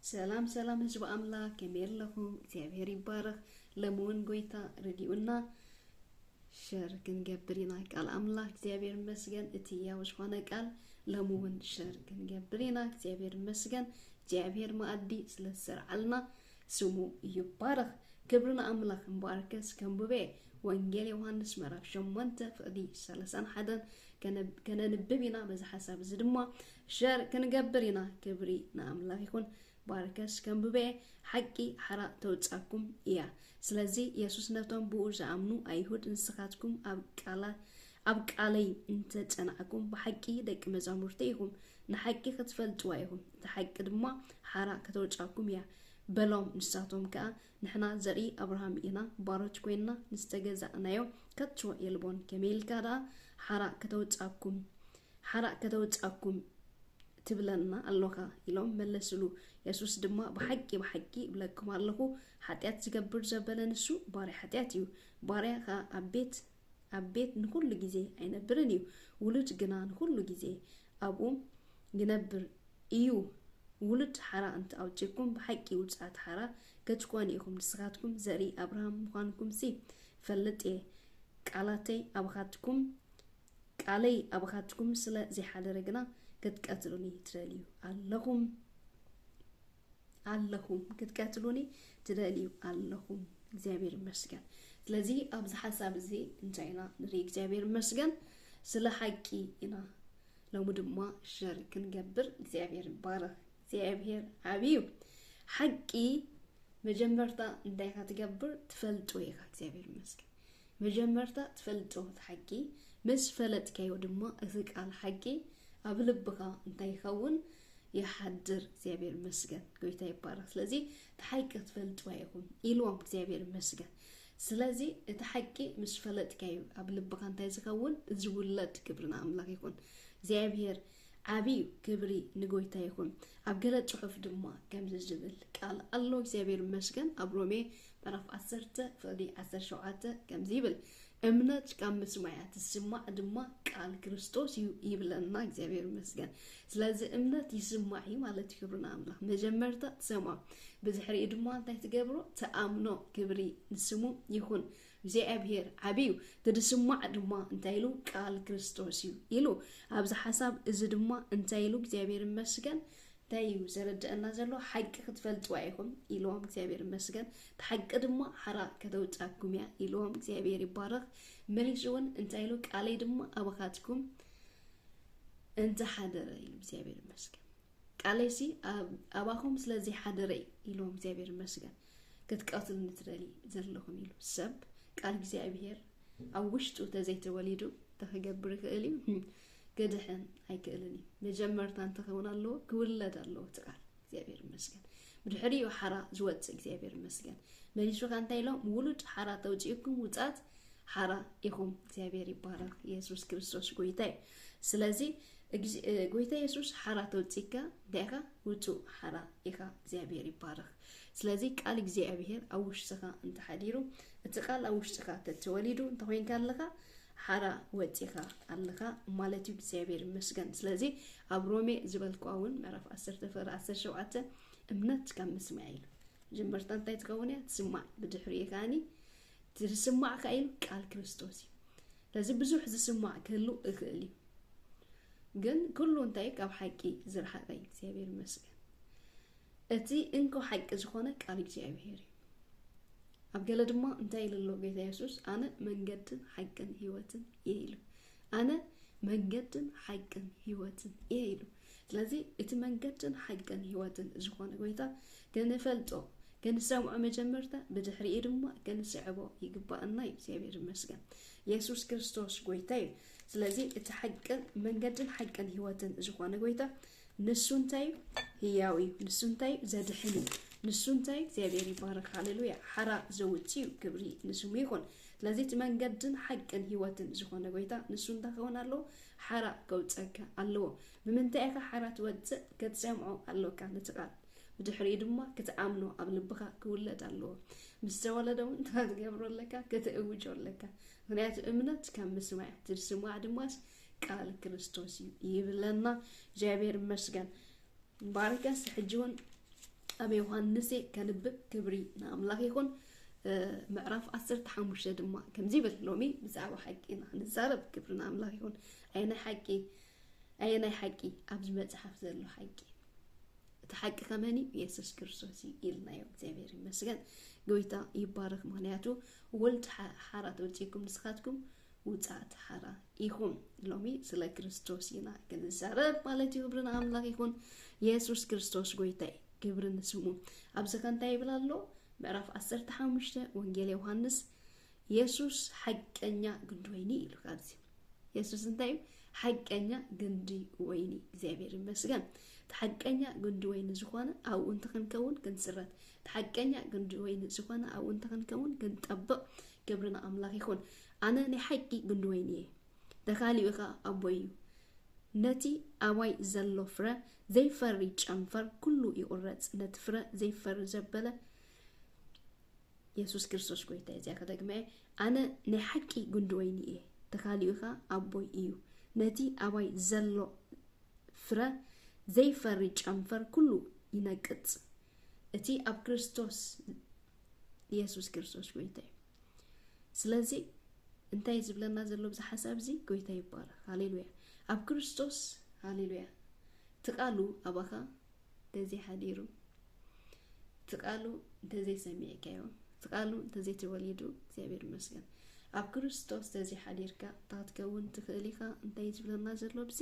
ሰላም ሰላም ህዝቢ ኣምላኽ፣ ከመይ ኣለኹም? እግዚኣብሔር ይባረኽ። ሎሚ እውን ጎይታ ረዲኡና ሸር ክንገብር ኢና ቃል ኣምላኽ። እግዚኣብሔር ይመስገን፣ እቲ ህያው ዝኾነ ቃል። ሎሚ እውን ሸር ክንገብር ኢና። እግዚኣብሔር ይመስገን፣ እግዚኣብሔር መኣዲ ስለ ዝሰርዓልና ስሙ ይባረኽ። ክብሪ ንኣምላኽ። እምበኣርከስ ከንብበ ወንጌል ዮሃንስ ምዕራፍ ሸሞንተ ፍቕዲ ሰላሳን ሓደን ከነብ-፣ ከነንብብ ኢና። በዚ ሓሳብ እዚ ድማ ሸር ክንገብር ኢና። ክብሪ ንኣምላኽ ይኹን። ባርከስ ከንብበ፣ ሓቂ ሓራ ተውጻኩም እያ። ስለዚ የሱስ ነቶም ብኡ ዝኣምኑ ኣይሁድ፣ ንስኻትኩም ኣብ ቃላ-፣ ኣብ ቃለይ እንተጸናዕኩም ብሓቂ ደቂ መዛሙርተይ ኢኹም፣ ንሓቂ ክትፈልጥዋ ኢኹም፣ እታ ሓቂ ድማ ሓራ ከተውጻኩም እያ በሎም። ንሳቶም ከኣ ንሕና ዘርኢ ኣብርሃም ኢና፣ ባሮት ኮይንና ንዝተገዛእናዮ ከቶ የልቦን። ከመይ ኢልካ ደኣ ሓራ ከተውጻኩም፣ ሓራ ከተውጻኩም ትብለና ኣሎኻ? ኢሎም መለስሉ። የሱስ ድማ ብሓቂ ብሓቂ እብለኩም ኣለኹ፣ ሓጢኣት ዝገብር ዘበለ ንሱ ባርያ ሓጢኣት እዩ። ባርያ ኸኣ ኣብ ቤት ኣብ ቤት ንኹሉ ግዜ ኣይነብርን እዩ፣ ውሉድ ግና ንኹሉ ግዜ ኣብኡ ይነብር እዩ። ውሉድ ሓራ እንተ ኣውጺእኩም ብሓቂ ውጽኣት ሓራ ክትኮኑ ኢኹም። ንስኻትኩም ዘርኢ ኣብርሃም ምዃንኩምሲ እፈልጥ እየ። ቃላተይ ኣባኻትኩም ቃለይ ኣባኻትኩም ስለ ዘይሓደረ ግና ክትቀትሉኒ ትደልዩ ኣለኹም ኣለኹም ክትቀትሉኒ ትደልዩ ኣለኹም። እግዚኣብሔር ይመስገን። ስለዚ ኣብዚ ሓሳብ እዚ እንታይ ኢና ንርኢ? እግዚኣብሔር ይመስገን፣ ስለ ሓቂ ኢና ሎሚ ድማ ሸር ክንገብር። እግዚኣብሔር ይባረኽ። እግዚኣብሔር ዓብዩ። ሓቂ መጀመርታ እንታይ ኢኻ ትገብር? ትፈልጦ ኢኻ። እግዚኣብሔር ይመስገን። መጀመርታ ትፈልጦ እቲ ሓቂ፣ ምስ ፈለጥካዮ ድማ እቲ ቃል ሓቂ ኣብ ልብኻ እንታይ ይኸውን? ይሓድር። እግዚኣብሔር ይመስገን። ጎይታ ይባረኽ። ስለዚ እቲ ሓቂ ክትፈልጥዋ ኢኹም ኢልዎም። እግዚኣብሔር ይመስገን። ስለዚ እቲ ሓቂ ምስ ፈለጥካዩ ኣብ ልብኻ እንታይ ዝኸውን? ዝውለድ። ክብሪ ንኣምላኽ ይኹን። እግዚኣብሔር ዓብዩ። ክብሪ ንጎይታ ይኹን። ኣብ ገለ ጽሑፍ ድማ ከምዚ ዝብል ቃል ኣሎ። እግዚኣብሔር ይመስገን። ኣብ ሮሜ ምዕራፍ ዓሰርተ ፍቕዲ ዓሰርተ ሸውዓተ ከምዚ ይብል፣ እምነት ካብ ምስማዕ እያ፣ እቲ ዝስማዕ ድማ ቃል ክርስቶስ እዩ ይብለና። እግዚኣብሔር ይመስገን። ስለዚ እምነት ይስማዕ እዩ ማለት እዩ። ክብሪ ንኣምላኽ። መጀመርታ ትሰምዖ፣ ብድሕሪኡ ድማ እንታይ ትገብሮ? ትኣምኖ። ክብሪ ንስሙ ይኹን። እግዚኣብሔር ዓብዩ። እቲ ዝስማዕ ድማ እንታይ ኢሉ? ቃል ክርስቶስ እዩ ኢሉ። ኣብዚ ሓሳብ እዚ ድማ እንታይ ኢሉ? እግዚኣብሔር ይመስገን። እንታይ እዩ ዘረድአና ዘሎ? ሓቂ ክትፈልጥዋ ኢኹም ኢልዎም። እግዚኣብሔር ይመስገን። እቲ ሓቂ ድማ ሓራ ከተውጻኩም እያ ኢልዎም። እግዚኣብሔር ይባረኽ። መሊሱ እውን እንታይ ኢሉ? ቃለይ ድማ ኣባኻትኩም እንተሓደረ ኢሉ። እግዚኣብሔር ይመስገን። ቃለይሲ ኣብ-፣ ኣባኹም ስለ ዘይሓደረ እዩ ኢልዎም። እግዚኣብሔር ይመስገን። ክትቀትሉኒ ትደልዩ ዘለኹም ኢሉ። ሰብ ቃል እግዚኣብሔር ኣብ ውሽጡ ተዘይተወሊዱ እንታይ ክገብር ይኽእል እዩ? ክድሕን ኣይክእልን እዩ። መጀመርታ እንተኸውን ኣለዎ፣ ክውለድ ኣለዎ እቲ ቃል። እግዚኣብሔር ይመስገን። ብድሕሪኡ ሓራ ዝወፅእ እግዚኣብሔር ይመስገን። መሊሱ ኸ እንታይ ኢሎም? ውሉድ ሓራ ተውፅእኩም ውፃት ሓራ ኢኹም። እግዚኣብሔር ይባረኽ። የሱስ ክርስቶስ ጎይታ እዩ። ስለዚ እግዚ-፣ እ፣ ጎይታ የሱስ ሓራ ተውፅእካ እንታይ ኢኻ? ውፁእ ሓራ ኢኻ። እግዚኣብሔር ይባረኽ። ስለዚ ቃል እግዚኣብሔር ኣብ ውሽጥኻ እንተሓዲሩ፣ እቲ ቃል ኣብ ውሽጥኻ ተተወሊዱ እንተኾይንካ ኣለኻ፣ ሓራ ወፂኻ ኣለኻ ማለት እዩ። እግዚኣብሔር ይመስገን። ስለዚ ኣብ ሮሜ ዝበልክዋ እውን ምዕራፍ ዓሰርተ ፍቕሪ ዓሰርተ ሸውዓተ እምነት ካብ ምስማዕ ኢሉ። መጀመርታ እንታይ ትኸውን እያ? ትስማዕ። ብድሕሪኡ ከኣኒ እቲ ዝስማዕ ከኣ ኢሉ ቃል ክርስቶስ እዩ። ስለዚ ብዙሕ ዝስማዕ ክህሉ ይኽእል እዩ። ግን ኩሉ እንታይ ካብ ሓቂ ዝረሓቐ እዩ። እግዚኣብሔር ይመስገን። እቲ እንኮ ሓቂ ዝኾነ ቃል እግዚኣብሔር እዩ። ኣብ ገለ ድማ እንታይ ኢሉ ኣሎ ጎይታ የሱስ? "ኣነ መንገድን ሓቅን ህይወትን እየ" ኢሉ። "ኣነ መንገድን ሓቅን ህይወትን እየ" ኢሉ። ስለዚ እቲ መንገድን ሓቅን ህይወትን ዝኾነ ጎይታ ክንፈልጦ፣ ክንሰምዖ መጀመርታ፣ ብድሕሪኡ ድማ ክንስዕቦ ይግባኣና እዩ። እግዚኣብሔር ይመስገን። የሱስ ክርስቶስ ጎይታ እዩ። ስለዚ እቲ ሓቅን መንገድን ሓቅን ህይወትን ዝኾነ ጎይታ ንሱ እንታይ እዩ? ህያው እዩ። ንሱ እንታይ እዩ? ዘድሕን እዩ። ንሱ እንታይ እዩ? እግዚኣብሔር ይባረክ። ሃሌሉያ። ሓራ ዘውፅእ እዩ። ክብሪ ንስሙ ይኹን። ስለዚ እቲ መንገድን ሓቅን ህይወትን ዝኾነ ጎይታ ንሱ እንታይ ክኸውን ኣለዎ? ሓራ ከውፀካ ኣለዎ። ብምንታይ ኢኻ ሓራ ትወፅእ? ክትሰምዖ ኣለካ ነቲ ቃል። ብድሕሪኡ ድማ ክትኣምኖ ኣብ ልብኻ ክውለድ ኣለዎ። ምስ ተወለደ እውን እንታይ ክትገብሮ ኣለካ? ክትእውጆ ኣለካ። ምኽንያቱ እምነት ካብ ምስማዕ፣ እቲ ዝስማዕ ድማስ ቃል ክርስቶስ እዩ ይብለና። እግዚኣብሔር ይመስገን። ባርከስ ሕጂ እውን ኣብ ዮሃንስ ከንብብ። ክብሪ ንኣምላኽ ይኹን። ምዕራፍ ዓሰርተ ሓሙሽተ ድማ ከምዚ ይብል። ሎሚ ብዛዕባ ሓቂ ኢና ክንዛረብ። ክብሪ ንኣምላኽ ይኹን። ኣየናይ ሓቂ? ኣየናይ ሓቂ? ኣብዚ መጽሓፍ ዘሎ ሓቂ። እቲ ሓቂ ከመን እዩ? የሱስ ክርስቶስ እዩ ኢልናዮ። እግዚኣብሔር ይመስገን። ጎይታ ይባረክ። ምክንያቱ ወልድ ሓራ ተወፂእኩም ንስኻትኩም ውፃእቲ ሓራ ኢኹም። ሎሚ ስለ ክርስቶስ ኢና ክንዛረብ ማለት እዩ። ክብሪ ንኣምላኽ ይኹን። የሱስ ክርስቶስ ጎይታ እዩ። ክብሪ ንስሙ። ኣብዚ ከ እንታይ ይብል ኣሎ? ምዕራፍ ዓሰርተ ሓሙሽተ ወንጌል ዮሃንስ፣ የሱስ ሓቀኛ ግንዲ ወይኒ ኢሉ ካብዚ። የሱስ እንታይ እዩ? ሓቀኛ ግንዲ ወይኒ። እግዚኣብሔር ይመስገን። እቲ ሓቀኛ ግንዲ ወይኒ ዝኾነ ኣብኡ እንተ ክንከውን ክንስረት፣ እቲ ሓቀኛ ግንዲ ወይኒ ዝኾነ ኣብኡ እንተ ክንከውን ክንጠብቕ። ክብሪ ንኣምላኽ ይኹን። ኣነ ናይ ሓቂ ግንዲ ወይኒ እየ፣ ተኻሊኡ ኸኣ ኣቦይ እዩ። ነቲ ኣባይ ዘሎ ፍረ ዘይፈሪ ጨንፈር ኩሉ ይቑረጽ። ነቲ ፍረ ዘይፈሪ ዘበለ የሱስ ክርስቶስ ጎይታ። እዚኣ ከደግመ እየ። ኣነ ናይ ሓቂ ግንዲ ወይኒ እየ፣ ተኻሊኡ ኸኣ ኣቦይ እዩ። ነቲ ኣባይ ዘሎ ፍረ ዘይፈሪ ጨንፈር ኩሉ ይነቅጽ። እቲ ኣብ ክርስቶስ፣ የሱስ ክርስቶስ ጎይታ እዩ። ስለዚ እንታይ ዝብለና ዘሎ ብዚ ሓሳብ እዚ? ጎይታ ይባረክ። ሃሌሉያ። ኣብ ክርስቶስ፣ ሃሌሉያ፣ እቲ ቃሉ ኣባኻ እንተዘይሓዲሩ፣ እቲ ቃሉ እንተዘይሰሚዕካዮ፣ እቲ ቃሉ እንተዘይተወሊዱ፣ እግዚኣብሔር ይመስገን። ኣብ ክርስቶስ እንተዘይሓዲርካ እንታይ ክትከውን ትኽእል ኢኻ? እንታይ ዝብለና ዘሎ ብዚ?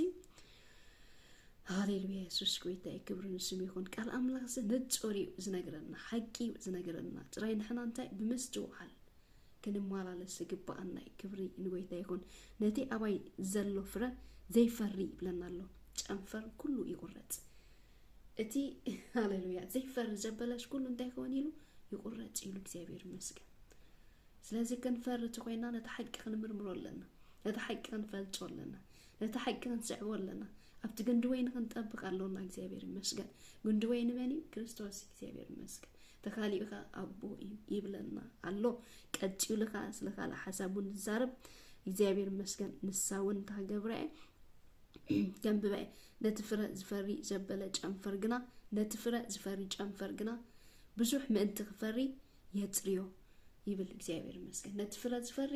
ሃሌሉያ፣ የሱስ ጎይታ እዩ፣ ክብሪ ንስሙ ይኹን። ቃል ኣምላኽ እዚ ንጹር እዩ ዝነግረና፣ ሓቂ እዩ ዝነግረና። ጥራይ ንሕና እንታይ ብምስትውዓል ክንመላለስ ዝግባኣና እዩ። ክብሪ ንጎይታ ይኹን። ነቲ ኣባይ ዘሎ ፍረ ዘይፈሪ ይብለና ኣሎ። ጨንፈር ኩሉ ይቑረጽ። እቲ፣ ሃሌሉያ፣ ዘይፈሪ ዘበለስ ኩሉ እንታይ ክኸውን ኢሉ? ይቑረጽ ኢሉ። እግዚኣብሔር ይመስገን። ስለዚ ክንፈሪ እቲ ኮይና ነቲ ሓቂ ክንምርምሮ ኣለና። ነቲ ሓቂ ክንፈልጦ ኣለና። ነቲ ሓቂ ክንስዕቦ ኣለና። ኣብቲ ግንዲ ወይኒ ክንጠብቕ ኣሎና። እግዚኣብሔር ይመስገን። ግንዲ ወይኒ መን እዩ? ክርስቶስ። እግዚኣብሔር ይመስገን። ተኻሊኡ ኸኣ ኣቦ እዩ ይብለና ኣሎ። ቀጺሉ ኸኣ ስለ ካልእ ሓሳብ እውን ንዛረብ። እግዚኣብሔር ይመስገን። ንሳ እውን እንታይ ክገብራ እየ? ከንብባ እየ። ነቲ ፍረ ዝፈሪ ዘበለ ጨንፈር ግና፣ ነቲ ፍረ ዝፈሪ ጨንፈር ግና ብዙሕ ምእንቲ ክፈሪ የጽርዮ ይብል። እግዚኣብሔር ይመስገን። ነቲ ፍረ ዝፈሪ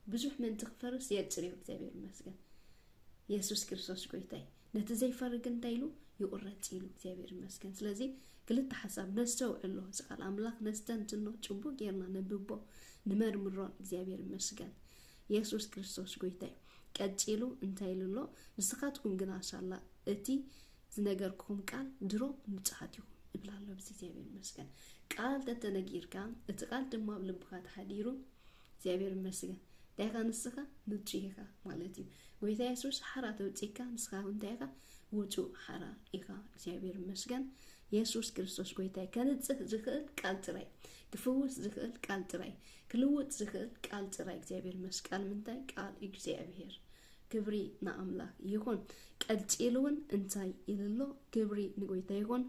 ብዙሕ ምእንቲ ክፈርስ የጽርዮ። እግዚኣብሔር ይመስገን። የሱስ ክርስቶስ ጎይታ እዩ። ነቲ ዘይፈሪ ግን እንታይ ኢሉ? ይቑረጽ ኢሉ። እግዚኣብሔር ይመስገን። ስለዚ ክልተ ሓሳብ ነስተውዕሎ፣ እዚ ቃል ኣምላኽ ነስተንትኖ፣ ጽቡቕ ጌርና ነንብቦ፣ ንመርምሮ። እግዚኣብሔር ይመስገን። የሱስ ክርስቶስ ጎይታ እዩ። ቀጺሉ እንታይ ኢሉ ኣሎ? ንስኻትኩም ግና ሳላ እቲ ዝነገርኩኹም ቃል ድሮ ንጹሃት ኢኹም ይብል ኣሎ። ብዚ እግዚኣብሔር ይመስገን። ቃል ተተነጊርካ፣ እቲ ቃል ድማ ኣብ ልብኻ ተሓዲሩ፣ እግዚኣብሔር ይመስገን። እንታይ ኢኻ ንስኻ? ንጹህ ኢኻ ማለት እዩ። ጎይታ የሱስ ሓራ ተውጺእካ፣ ንስኻ እውን እንታይ ኢኻ? ውጹእ ሓራ ኢኻ። እግዚኣብሔር ይመስገን። የሱስ ክርስቶስ ጎይታ እዩ። ከንጽህ ዝኽእል ቃል ጥራይ፣ ክፍውስ ዝኽእል ቃል ጥራይ፣ ክልውጥ ዝኽእል ቃል ጥራይ። እግዚኣብሔር ይመስገን። ቃል ምንታይ? ቃል እግዚኣብሔር። ክብሪ ንኣምላኽ ይኹን። ቀጺሉ እውን እንታይ ኢሉ ኣሎ? ክብሪ ንጎይታ ይኹን።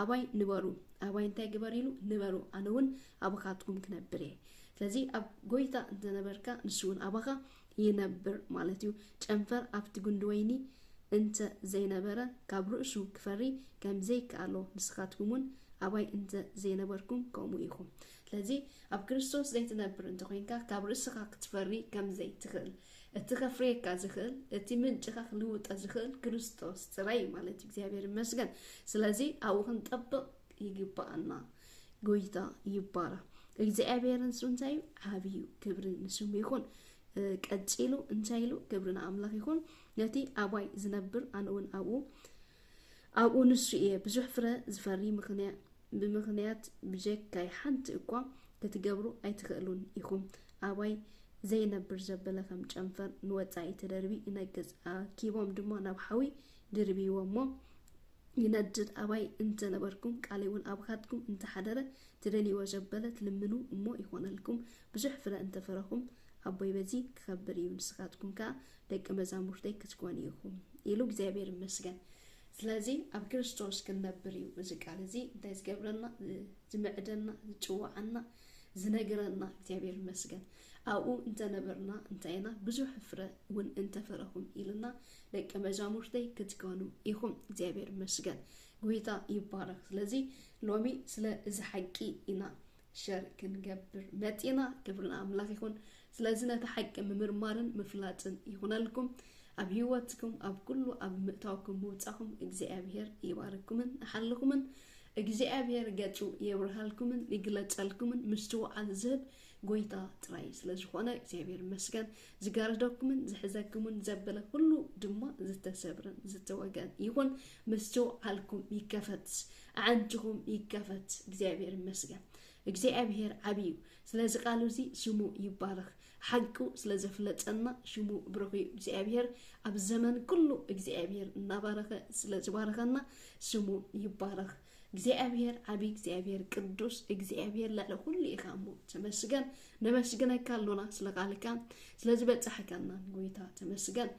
ኣባይ ንበሩ። ኣባይ እንታይ ግበር ኢሉ? ንበሩ፣ ኣነ እውን ኣባኻትኩም ክነብር እየ። ስለዚ ኣብ ጎይታ እንተነበርካ፣ ንሱ እውን ኣባኻ ይነብር ማለት እዩ። ጨንፈር ኣብቲ ጉንዲ ወይኒ እንተ ዘይነበረ፣ ካብ ርእሱ ክፈሪ ከም ዘይከኣሎ፣ ንስኻትኩም እውን ኣባይ እንተ ዘይነበርኩም ከምኡ ኢኹም። ስለዚ ኣብ ክርስቶስ ዘይትነብር እንተኾይንካ፣ ካብ ርእስኻ ክትፈሪ ከም ዘይትኽእል፣ እቲ ከፍርየካ ዝኽእል፣ እቲ ምንጭኻ ክልውጦ ዝኽእል ክርስቶስ ጥራይ እዩ ማለት እዩ። እግዚኣብሔር ይመስገን። ስለዚ ኣብኡ ክንጠብቕ ይግባኣና። ጎይታ ይባረኽ። እግዚኣብሔር ንሱ እንታይ እዩ? ዓቢ እዩ። ክብሪ ንስሙ ይኹን። እ፣ ቀጺሉ እንታይ ኢሉ? ክብሪ ንኣምላኽ ይኹን። ነቲ ኣባይ ዝነብር፣ ኣነ እውን ኣብኡ፣ ኣብኡ ንሱ እየ። ብዙሕ ፍረ ዝፈሪ ምኽንያ-፣ ብምኽንያት ብጀካይ ሓንቲ እኳ ክትገብሩ ኣይትኽእሉን ኢኹም። ኣባይ ዘይነብር ዘበለ ከም ጨንፈር ንወጻኢ ተደርቢ ይነቅጽ። ኣኪቦም ድማ ናብ ሓዊ ድርብይዎ እሞ ይነድድ። ኣባይ እንተ ነበርኩም፣ ቃለይ እውን ኣብኻትኩም እንተ ሓደረ፣ ትደልይዎ ዘበለ ትልምኑ እሞ ይኾነልኩም። ብዙሕ ፍረ እንተ ፈረኹም፣ ኣቦይ በዚ ክኸብር እዩ። ንስኻትኩም ከኣ ደቂ መዛሙርተይ ክትኮኑ ኢኹም ኢሉ። እግዚኣብሔር ይመስገን። ስለዚ ኣብ ክርስቶስ ክንነብር እዩ እዚ ቃል እዚ እንታይ ዝገብረና? እ፣ ዝምዕደና፣ ዝጭውዓና፣ ዝነግረና። እግዚኣብሔር ይመስገን። ኣብኡ እንተነበርና እንታይ ኢና? ብዙሕ ፍረ እውን እንተፈረኹም ኢልና፣ ደቂ መዛሙርተይ ክትኮኑ ኢኹም። እግዚኣብሔር ይመስገን። ጎይታ ይባረኽ። ስለዚ ሎሚ ስለ እዚ ሓቂ ኢና ሸር ክንገብር መጢና። ክብሪ ንኣምላኽ ይኹን። ስለዚ ነቲ ሓቂ ምምርማርን ምፍላጥን ይኹነልኩም። ኣብ ህይወትኩም ኣብ ኩሉ ኣብ ምእታውኩም ምውጻኹም እግዚኣብሔር ይባርኩምን ይሓልኹምን። እግዚኣብሔር ገጹ የብርሃልኩምን ይግለጸልኩምን። ምስትውዓል ዝህብ ጎይታ ጥራይ ስለ ዝኾነ እግዚኣብሔር ይመስገን። ዝጋርደኩምን ዝሕዘኩምን ዘበለ ኩሉ ድማ ዝተሰብረን ዝተወገን ይኹን። ምስትውዓልኩም ይከፈት፣ ኣዕንትኹም ይከፈት። እግዚኣብሔር ይመስገን። እግዚኣብሔር ዓብዩ። ስለዚ ቃሉ እዚ ሽሙ ይባረኽ። ሓቁ ስለ ዘፍለጠና ሽሙ ብሩኽ እዩ እግዚኣብሔር። ኣብ ዘመን ኩሉ እግዚኣብሔር እናባረኸ ስለ ዝባረኸና ሽሙ ይባረኽ። እግዚኣብሔር ዓብዪ እግዚኣብሔር ቅዱስ እግዚኣብሔር ልዕሊ ኩሉ ኢኻ እሞ ተመስገን። ነመስግነካ ኣሎና ስለ ቃልካ ስለ ዝበጻሕካናን ጎይታ ተመስገን።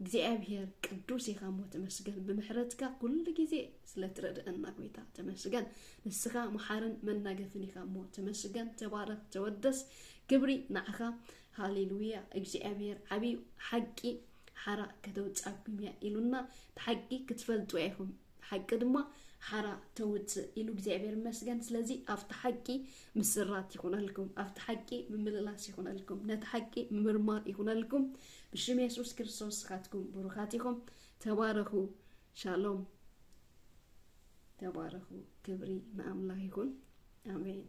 እግዚኣብሔር ቅዱስ ኢኻ እሞ ተመስገን። ብምሕረትካ ኩሉ ግዜ ስለ ትረድአና ጎይታ ተመስገን። ንስኻ መሓርን መናገፍን ኢኻ እሞ ተመስገን። ተባረኽ ተወደስ። ክብሪ ንዓኻ። ሃሌሉያ። እግዚኣብሔር ዓብዩ። ሓቂ ሓራ ከተውጻኩም እያ ኢሉና። እቲ ሓቂ ክትፈልጡ ኢኹም፣ ሓቂ ድማ ሓራ ተውፅእ ኢሉ እግዚኣብሔር ይመስገን። ስለዚ ኣብቲ ሓቂ ምስራት ይኹነልኩም፣ ኣብቲ ሓቂ ምምልላስ ይኹነልኩም፣ ነቲ ሓቂ ምምርማር ይኹነልኩም። ብሽም የሱስ ክርስቶስ ንስኻትኩም ብሩኻት ኢኹም። ተባረኹ። ሻሎም። ተባረኹ። ክብሪ ንኣምላኽ ይኹን። ኣሜን።